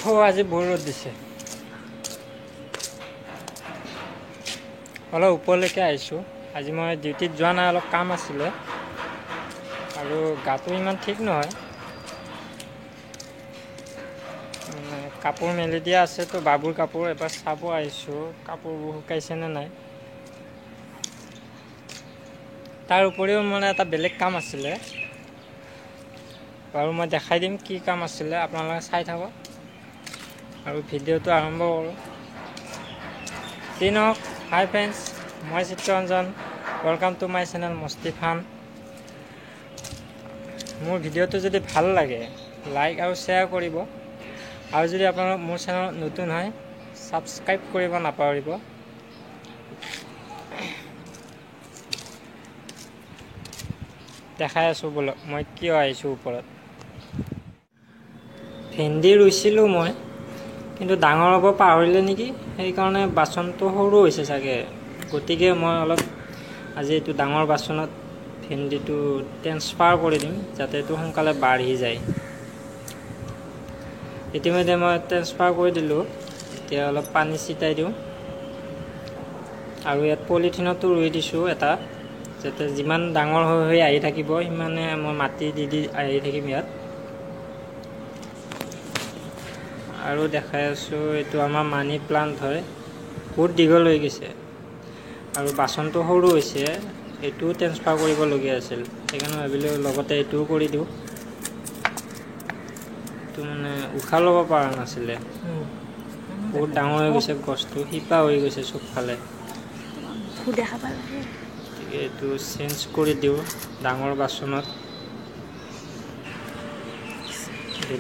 আজি বহুত ৰ'দ দিছে। অলপ ওপৰলৈকে আহিছোঁ। আজি মই ডিউটিত যোৱা নাই, অলপ কাম আছিলে আৰু গাটো ইমান ঠিক নহয়। মানে কাপোৰ মেলি দিয়া আছে তো, বাবুৰ কাপোৰ এবাৰ চাব আহিছোঁ, কাপোৰবোৰ শুকাইছেনে নাই। তাৰ উপৰিও মানে এটা বেলেগ কাম আছিলে, বাৰু মই দেখাই দিম কি কাম আছিলে, আপোনালোকে চাই থাকক আৰু ভিডিঅ'টো আৰম্ভ কৰোঁ। যি নহওক, হাই ফ্ৰেণ্ডছ, মই Chittaranjan, welcome to my channel Masti fun. মোৰ ভিডিঅ'টো যদি ভাল লাগে লাইক আৰু শ্বেয়াৰ কৰিব, আৰু যদি আপোনালোক মোৰ চেনেলত নতুন হয় ছাবস্ক্ৰাইব কৰিব নাপাহৰিব। দেখাই আছোঁ বোলক মই কিয় আহিছোঁ ওপৰত। ভেন্দি ৰুইছিলোঁ মই, কিন্তু ডাঙৰ হ'ব পাহৰিলে নেকি, সেইকাৰণে বাচনটো সৰু হৈছে চাগে। গতিকে মই অলপ আজি এইটো ডাঙৰ বাচনত ভেন্দিটো ট্ৰেন্সফাৰ কৰি দিম, যাতে এইটো সোনকালে বাঢ়ি যায়। ইতিমধ্যে মই ট্ৰেন্সফাৰ কৰি দিলোঁ। এতিয়া অলপ পানী ছিটাই দিওঁ, আৰু ইয়াত পলিথিনতো ৰুই দিছোঁ এটা, যাতে যিমান ডাঙৰ হৈ হৈ আহি থাকিব সিমানে মই মাটি দি দি আহি থাকিম ইয়াত। আৰু দেখাই আছোঁ, এইটো আমাৰ মানি প্লাণ্ট হয়, বহুত দীঘল হৈ গৈছে আৰু বাচনটো সৰু হৈছে, এইটোও ট্ৰেন্সফাৰ কৰিবলগীয়া আছিল, সেইকাৰণে ভাবিলোঁ লগতে এইটোও কৰি দিওঁ। এইটো মানে উশাহ ল'ব পৰা নাছিলে, বহুত ডাঙৰ হৈ গৈছে গছটো, শিপা হৈ গৈছে চবফালে। গতিকে এইটো চেঞ্জ কৰি দিওঁ ডাঙৰ বাচনত।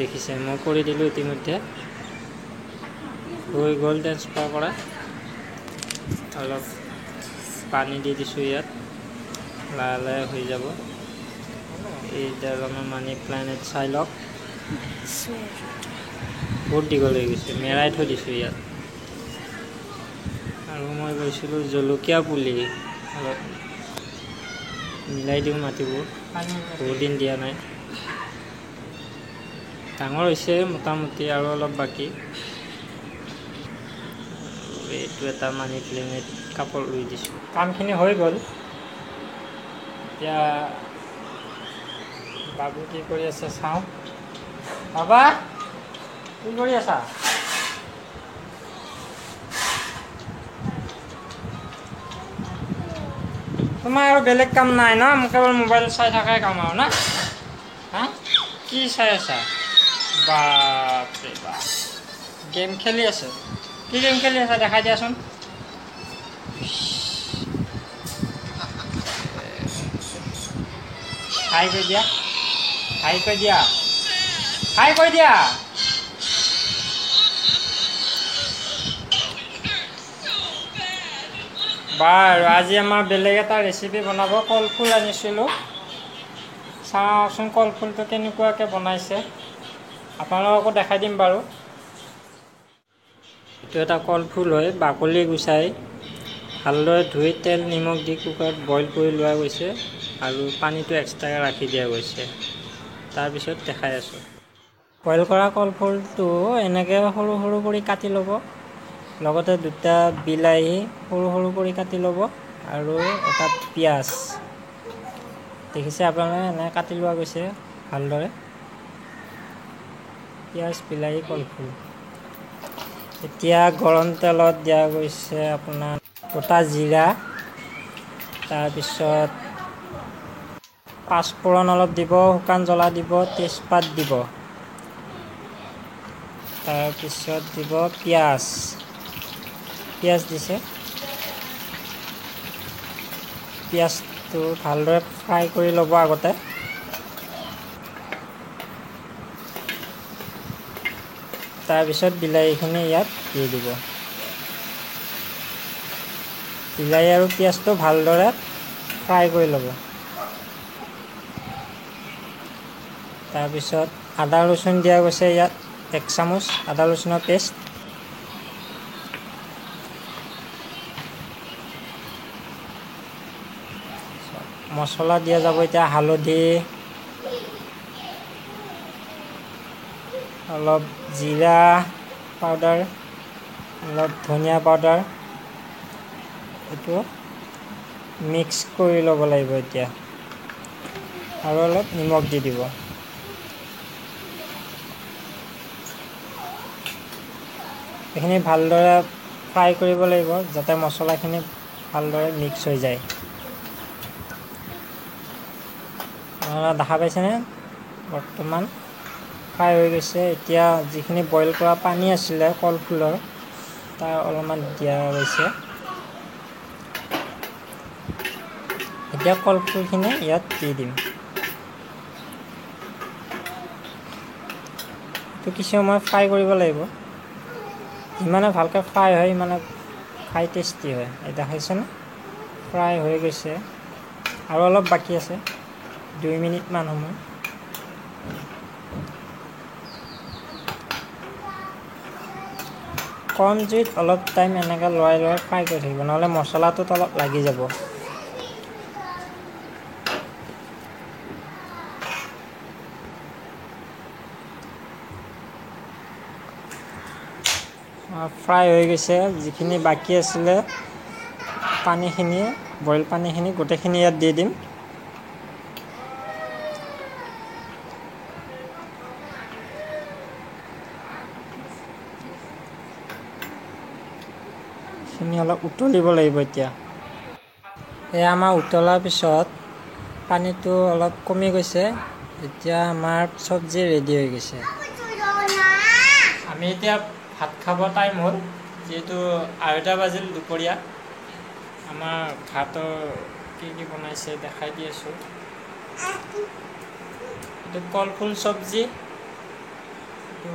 দেখিছে, মই কৰি দিলোঁ ইতিমধ্যে, হৈ গ'ল ট্ৰেন্সফাৰ কৰা। অলপ পানী দি দিছোঁ ইয়াত, লাহে লাহে হৈ যাব। এইডাল আমাৰ মানি প্লেনেট, চাই লওক, বহুত দীঘল হৈ গৈছে, মেৰাই থৈ দিছোঁ ইয়াত। আৰু মই গৈছিলোঁ জলকীয়া পুলি অলপ মিলাই দিওঁ মাটিবোৰ, বহুত দিন দিয়া নাই। ডাঙৰ হৈছে মোটামুটি, আৰু অলপ বাকী। এইটো এটা মানি প্লেনেট কাপোৰ ৰুই দিছোঁ। কামখিনি হৈ গ'ল। এতিয়া বাবু কি কৰি আছে চাওঁ। বাবা কি কৰি আছা? তোমাৰ আৰু বেলেগ কাম নাই ন? মোক কেৱল মোবাইল চাই থকাই কাম আৰু না? হা, কি চাই আছা? বাপৰে বাপ, গেম খেলি আছে। কি গেম খেলি আছা দেখাই দিয়াচোন। হাই কৈ দিয়া, হাই কৈ দিয়া, হাই কৈ দিয়া। বাৰু আজি আমাৰ বেলেগ এটা ৰেচিপি বনাব। কলফুল আনিছিলোঁ, চাওঁচোন কলফুলটো কেনেকুৱাকৈ বনাইছে, আপোনালোককো দেখাই দিম বাৰু। এইটো এটা কলফুল হয়, বাকলি গুচাই ভালদৰে ধুই তেল নিমখ দি কুকাৰত বইল কৰি লোৱা গৈছে আৰু পানীটো এক্সট্ৰাকৈ ৰাখি দিয়া গৈছে। তাৰপিছত দেখাই আছোঁ। বইল কৰা কলফুলটো এনেকৈ সৰু সৰু কৰি কাটি ল'ব, লগতে দুটা বিলাহী সৰু সৰু কৰি কাটি ল'ব আৰু এটা পিঁয়াজ। দেখিছে আপোনালোকে, এনেকৈ কাটি লোৱা গৈছে ভালদৰে, পিঁয়াজ, বিলাহী, কলফুল। এতিয়া গৰম তেলত দিয়া গৈছে আপোনাৰ গোটা জিৰা, তাৰপিছত পাঁচফোৰণ অলপ দিব, শুকান জ্বলা দিব, তেজপাত দিব, তাৰপিছত দিব পিঁয়াজ। পিঁয়াজ দিছে, পিঁয়াজটো ভালদৰে ফ্ৰাই কৰি ল'ব আগতে। তাৰপিছত বিলাহীখিনি ইয়াত দি দিব। বিলাহী আৰু পিঁয়াজটো ভালদৰে ফ্ৰাই কৰি ল'ব। তাৰপিছত আদা ৰচুন দিয়া গৈছে ইয়াত 1 চামুচ আদা ৰচুনৰ পেষ্ট। মছলা দিয়া যাব এতিয়া হালধি, অলপ জিৰা পাউডাৰ, অলপ ধনিয়া পাউডাৰ, এইটো মিক্স কৰি ল'ব লাগিব এতিয়া। আৰু অলপ নিমখ দি দিব। এইখিনি ভালদৰে ফ্ৰাই কৰিব লাগিব যাতে মছলাখিনি ভালদৰে মিক্স হৈ যায়। দেখা পাইছেনে? বৰ্তমান ফ্ৰাই হৈ গৈছে। এতিয়া যিখিনি বইল কৰা পানী আছিলে কলফুলৰ, তাৰ অলপমান দিয়া গৈছে। এতিয়া কলফুলখিনি ইয়াত দি দিম। এইটো কিছু সময় ফ্ৰাই কৰিব লাগিব। যিমানে ভালকৈ ফ্ৰাই হয় সিমানে খাই টেষ্টি হয়। এই দেখাইছেনে, ফ্ৰাই হৈ গৈছে। আৰু অলপ বাকী আছে, 2 মিনিটমান সময়। কম জুইত অলপ টাইম এনেকৈ লৰাই লৰাই ফ্ৰাই কৰি থাকিব, নহ'লে মছলাটো তলত লাগি যাব। ফ্ৰাই হৈ গৈছে। যিখিনি বাকী আছিলে পানীখিনি, বইল পানীখিনি গোটেইখিনি ইয়াত দি দিম। খিনি অলপ উতলিব লাগিব এতিয়া। এয়া আমাৰ উতলাৰ পিছত পানীটো অলপ কমি গৈছে। এতিয়া আমাৰ চব্জি ৰেডি হৈ গৈছে। আমি এতিয়া ভাত খাব টাইম হ'ল, যিহেতু 2:30 বাজিল দুপৰীয়া। আমাৰ ভাতৰ কি কি বনাইছে দেখাই দি আছোঁ। এইটো কলফুল চব্জি, এইটো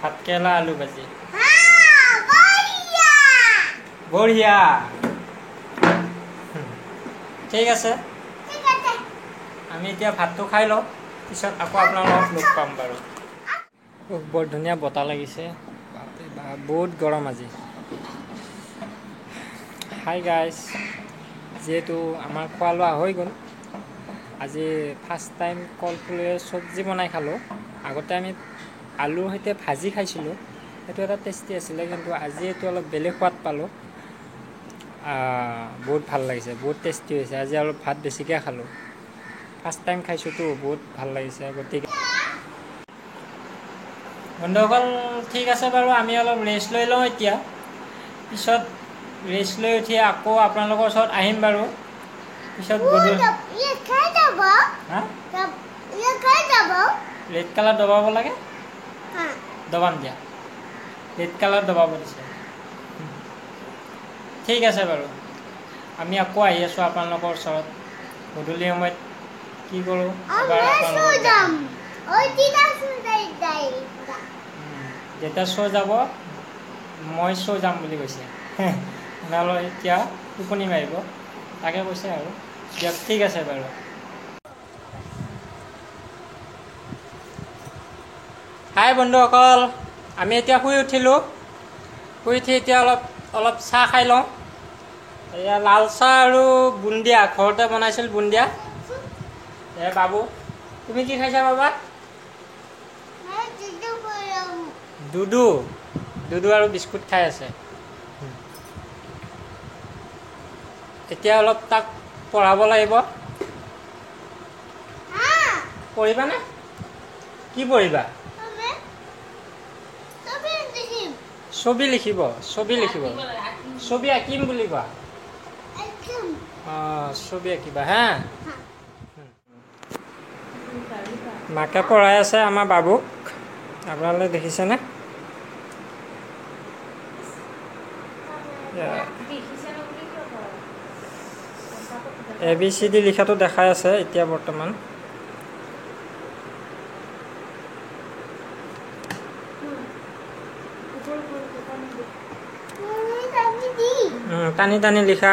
ভাতকেৰেলা আলু ভাজি। বঢ়িয়া। ঠিক আছে, আমি এতিয়া ভাতটো খাই লওঁ, পিছত আকৌ আপোনালোকক লগ পাম বাৰু। বৰ ধুনীয়া বতাহ লাগিছে, বহুত গৰম আজি। হাই গাইজ, যিহেতু আমাৰ খোৱা লোৱা হৈ গ'ল। আজি ফাৰ্ষ্ট টাইম কলফুলেৰে চব্জি বনাই খালোঁ। আগতে আমি আলুৰ সৈতে ভাজি খাইছিলোঁ, সেইটো এটা টেষ্টি আছিলে, কিন্তু আজি এইটো অলপ বেলেগ সোৱাদ পালোঁ। বহুত ভাল লাগিছে, বহুত টেষ্টি হৈছে। আজি অলপ ভাত বেছিকৈ খালোঁ, ফাৰ্ষ্ট টাইম খাইছোঁতো, বহুত ভাল লাগিছে। গতিকে বন্ধুসকল, ঠিক আছে বাৰু, আমি অলপ ৰেষ্ট লৈ লওঁ এতিয়া। পিছত ৰেষ্ট লৈ উঠি আকৌ আপোনালোকৰ ওচৰত আহিম বাৰু। পিছত ৰেড কালাৰ দবাব লাগে, দবাম দিয়া, ৰেড কালাৰ দবাব দিছে। ঠিক আছে বাৰু, আমি আকৌ আহি আছোঁ আপোনালোকৰ ওচৰত। গধূলি সময়ত কি কৰোঁ এবাৰ আপোনালোকক। যেতিয়া শ্ব' যাব, মই শ্ব' যাম বুলি কৈছে। নহ'লে এতিয়া টোপনি মাৰিব, তাকে কৈছে আৰু। দিয়ক, ঠিক আছে বাৰু। হাই বন্ধুসকল, আমি এতিয়া শুই উঠিলোঁ। শুই উঠি এতিয়া অলপ অলপ চাহ খাই লওঁ। এয়া লাল চাহ আৰু বুন্দিয়া, ঘৰতে বনাইছিল বুন্দিয়া। এ বাবু, তুমি কি খাইছা বাবা? দুদু, দুদু আৰু বিস্কুট খাই আছে। এতিয়া অলপ তাক পঢ়াব লাগিব। পঢ়িবানে? কি পঢ়িবা? ছবি লিখিব, ছবি লিখিব, ছবি আঁকিম বুলি কোৱা। অঁ, ছবি আঁকিবা। হা, মাকে পঢ়াই আছে আমাৰ বাবুক, আপোনালোকে দেখিছেনে? এ বি চি ডি লিখাটো দেখাই আছে এতিয়া বৰ্তমান। টানি টানি লিখা।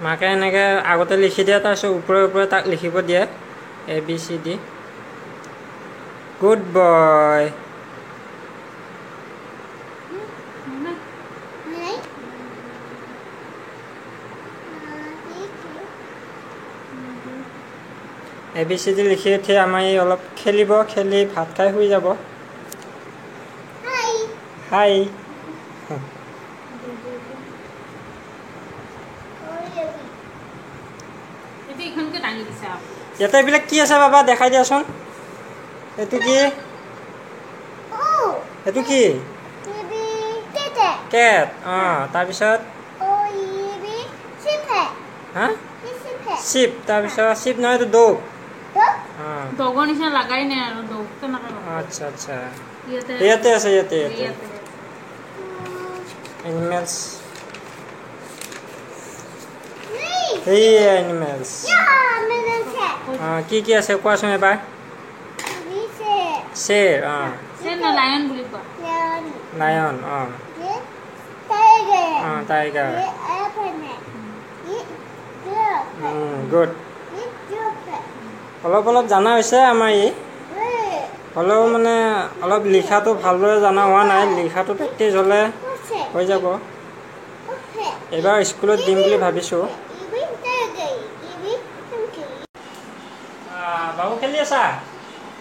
মাকে এনেকৈ আগতে লিখি দিয়ে, তাৰপিছত ওপৰে ওপৰে তাক লিখিব দিয়ে A B C D. Good boy. A B C D লিখি উঠি আমাৰ এই অলপ খেলিব, খেলি ভাত খাই শুই যাব। হাই। ইয়াতে এইবিলাক কি আছে বাবা, দেখাই দিয়াচোন। এইটো কি? এইটো কি? কেট। অঁ, তাৰপিছত হা, চিপ। তাৰপিছত চিপ নহয়, এইটো ডগ। ডগৰ নিচিনা লাগাই নাই আৰু ডগ কেনেকৈ। আচ্ছা আচ্ছা, ইয়াতে আছে, ইয়াতে ইয়াতে এনিমেলছ। এইয়া এনিমেলছ। অঁ, কি কি আছে কোৱাচোন এবাৰ। শ্বেৰ। অঁ, লায়ন বুলি কোৱা। লায়ন। অঁ অঁ, টাইগাৰ। গুড। অলপ অলপ জানা হৈছে আমাৰ ই, হ'লেও মানে অলপ লিখাটো ভালদৰে জনা হোৱা নাই। লিখাটো প্ৰেক্টিচ হ'লে হৈ যাব। এইবাৰ স্কুলত দিম বুলি ভাবিছোঁ। বাবু খেলি আছা?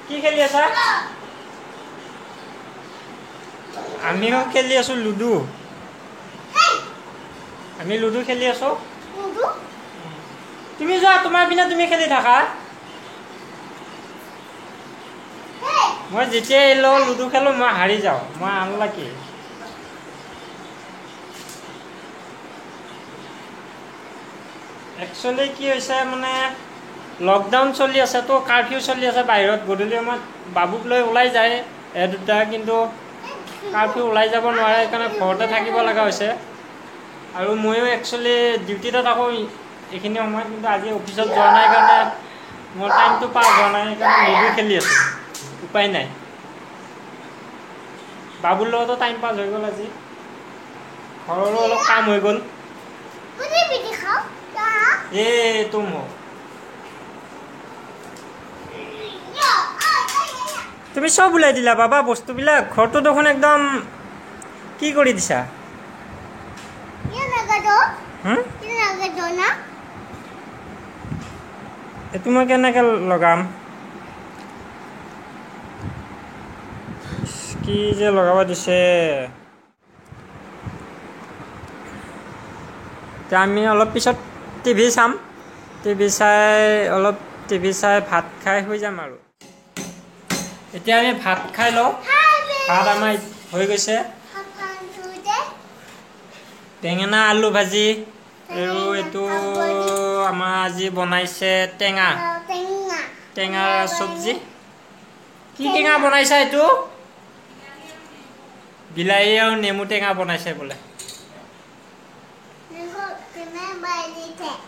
কি খেলি আছা? আমিও খেলি আছোঁ লুডু। আমি লুডু খেলি আছোঁ। তুমি যোৱা, তোমাৰ পিনে তুমি খেলি থাকা। মই যেতিয়াই লওঁ লুডু খেলোঁ, মই হাৰি যাওঁ, মই আনলাকি। একচুৱেলি কি হৈছে মানে, লকডাউন চলি আছে তো, কাৰফিউ চলি আছে বাহিৰত। গধূলি সময়ত বাবুক লৈ ওলাই যায় এই দুটা, কিন্তু কাৰফিউ ওলাই যাব নোৱাৰে, সেইকাৰণে ঘৰতে থাকিব লগা হৈছে। আৰু ময়ো একচুৱেলি ডিউটিতে থাকোঁ এইখিনি সময়ত, কিন্তু আজি অফিচত যোৱা নাই কাৰণে মোৰ টাইমটো পাছ হোৱা নাই, সেইকাৰণে লুডু খেলি আছোঁ। উপায় নাই। বাবুৰ লগতো টাইম পাছ হৈ গ'ল আজি, ঘৰৰো অলপ কাম হৈ গ'ল। এই তুম হো, তুমি চব ওলাই দিলা বাবা বস্তুবিলাক। ঘৰটো দেখোন একদম কি কৰি দিছা। এইটো মই কেনেকৈ লগাম, কি যে লগাব দিছে। এতিয়া আমি অলপ পিছত টিভি চাম, টিভি চাই অলপ টিভি চাই ভাত খাই শুই যাম আৰু। এতিয়া আমি ভাত খাই লওঁ। ভাত আমাৰ হৈ গৈছে, বেঙেনা আলু ভাজি, আৰু এইটো আমাৰ আজি বনাইছে টেঙা, টেঙা চব্জি। কি টেঙা বনাইছা এইটো? বিলাহী আৰু নেমু টেঙা বনাইছে বোলে।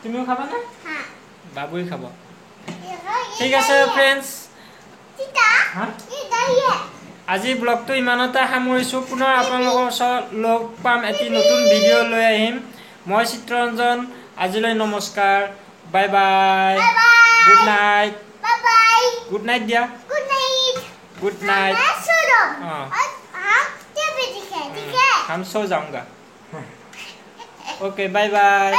তুমিও খাবানে? বাবুই খাব। ঠিক আছে ফ্ৰেণ্ডছ, আজি ব্লগটো ইমানতে সামৰিছোঁ। পুনৰ আপোনালোকৰ ওচৰত লগ পাম, এটি নতুন ভিডিঅ' লৈ আহিম। মই চিত্ৰৰঞ্জন, আজিলৈ নমস্কাৰ, bye bye, good night. Good night দিয়া, গুড নাইট। অঁ, হাম সো যাওঁগা। Okay, bye bye.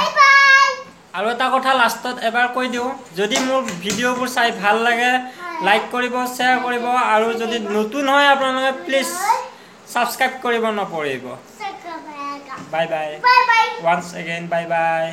আৰু এটা কথা লাষ্টত এবাৰ কৈ দিওঁ, যদি মোৰ ভিডিঅ'বোৰ চাই ভাল লাগে লাইক কৰিব, শ্বেয়াৰ কৰিব, আৰু যদি নতুন হয় আপোনালোকে প্লিজ ছাবস্ক্ৰাইব কৰিব নপৰিব। Bye bye, once again bye bye.